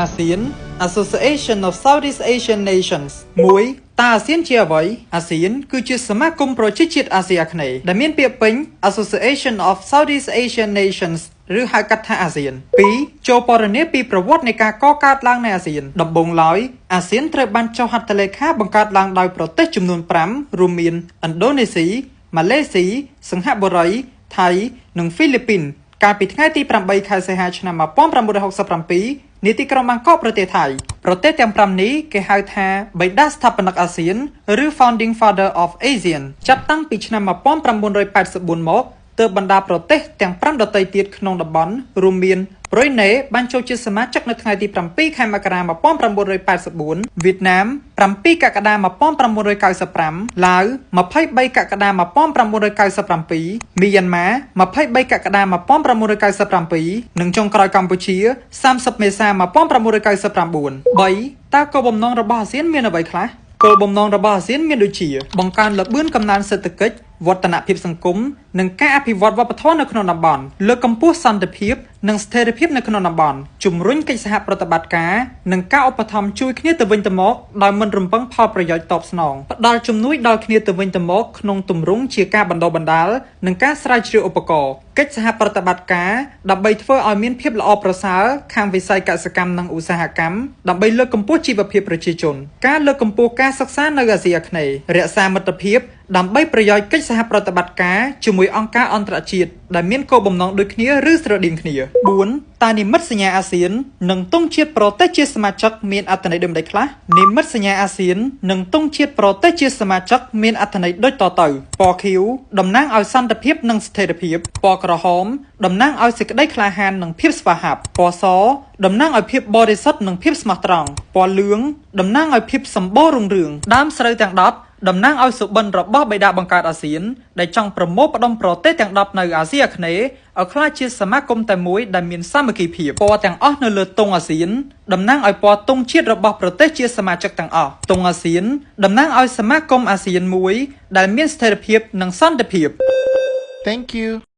ASEAN Association of Southeast Asian Nations 1តើអាស៊ានជាអ្វីអាស៊ានគឺជាសមាគមប្រជាជាតិអាស៊ីអាគ្នេយ៍ដែលមានពាក្យពេញ Association of Southeast Asian Nations ឬហៅកាត់ថាអាស៊ាន2ចូលពណ៌នាពីប្រវត្តិនៃការកកើតឡើងនៃអាស៊ានដំបូងឡើយអាស៊ានត្រូវបានចុះហត្ថលេខាបង្កើតឡើងដោយប្រទេសចំនួន5រួមមានឥណ្ឌូនេស៊ីម៉ាឡេស៊ីសិង្ហបុរីថៃនិងហ្វីលីពីនកាលពីថ្ងៃទី8ខែសីហាឆ្នាំ1967នាទីក្រុងបាងកកប្រទេសថៃប្រទេសទាំង5នេះគេហៅថាបិតាស្ថាបនិកអាស៊ានឬ Founding Father of ASEAN ចាប់តាំងពីឆ្នាំ1984មកទើបបណ្ដាប្រទេសទាំង5ដទៃទៀតក្នុងតំបន់រួមមានប្រ៊ុយណេបានចូលជាសមាជិកនៅថ្ងៃទី7ខែមករា1984វៀតណាម7កក្កដា1995ឡាវ23កក្កដា1997មីយ៉ាន់ម៉ា23កក្កដា1997និងចុងក្រោយកម្ពុជា30មេសា1999 3តើគោលបំណងរបស់អាស៊ានមានអ្វីខ្លះគោលបំណងរបស់អាស៊ានមានដូចជា បង្កើនល្បឿនកំណើនសេដ្ឋកិច្ចវឌ្ឍនភាពសង្គមនិងការអភិវឌ្ឍវប្បធម៌នៅក្នុងតំបន់លើកកម្ពស់សន្តិភាពនិងស្ថិរភាពនៅក្នុងតំបន់ជំរុញកិច្ចសហប្រតិបត្តិការនិងការឧបត្ថម្ភជួយគ្នាទៅវិញទៅមកដោយមិនរំពឹងផលប្រយោជន៍តបស្នងផ្ដល់ជំនួយដល់គ្នាទៅវិញទៅមកក្នុងទម្រង់ជាការបណ្ដុះបណ្ដាលនិងការស្រាវជ្រាវឧបករណ៍កិច្ចសហប្រតិបត្តិការដើម្បីធ្វើឲ្យមានភាពល្អប្រសើរខាងវិស័យកសិកម្មនិងឧស្សាហកម្មដើម្បីលើកកម្ពស់ជីវភាពប្រជាជនការលើកកម្ពស់ការសិក្សានៅអាស៊ីអាគ្នេយ៍រក្សាមិត្តភាពដើម្បីប្រយោជន៍កិច្ចសហប្រតិបត្តិការជាមួយអង្គការអន្តរជាតិដែលមានគោលបំណងដូចគ្នាឬស្រដៀងគ្នា4តើនិមិត្តសញ្ញាអាស៊ាននិងទង់ជាតិប្រទេសជាសមាជិកមានអត្ថន័យដូចម្តេចខ្លះនិមិត្តសញ្ញាអាស៊ាននិងទង់ជាតិប្រទេសជាសមាជិកមានអត្ថន័យដូចតទៅពណ៌ខៀវតំណាងឲ្យសន្តិភាពនិងស្ថិរភាពពណ៌ក្រហមតំណាងឲ្យសេចក្តីក្លាហាននិងភាពស្វាហាប់ពណ៌សតំណាងឲ្យភាពបរិសុទ្ធនិងភាពស្មោះត្រង់ពណ៌លឿងតំណាងឲ្យភាពសម្បូររុងរឿងដើមស្រូវទាំង10តំណាងឲ្យសុបិនរបស់បិតាបង្កើតអាស៊ានដែលចង់ប្រមូលផ្ដុំប្រទេសទាំង10នៅអាស៊ីអាគ្នេយ៍ឲ្យក្លាយជាសមាគមតែមួយដែលមានសាមគ្គីភាពពណ៌ទាំងអស់នៅលើទង់អាស៊ានតំណាងឲ្យពណ៌ទង់ជាតិរបស់ប្រទេសជាសមាជិកទាំងអស់ទង់អាស៊ានតំណាងឲ្យសមាគមអាស៊ានមួយដែលមានស្ថិរភាពនិងសន្តិភាព Thank you.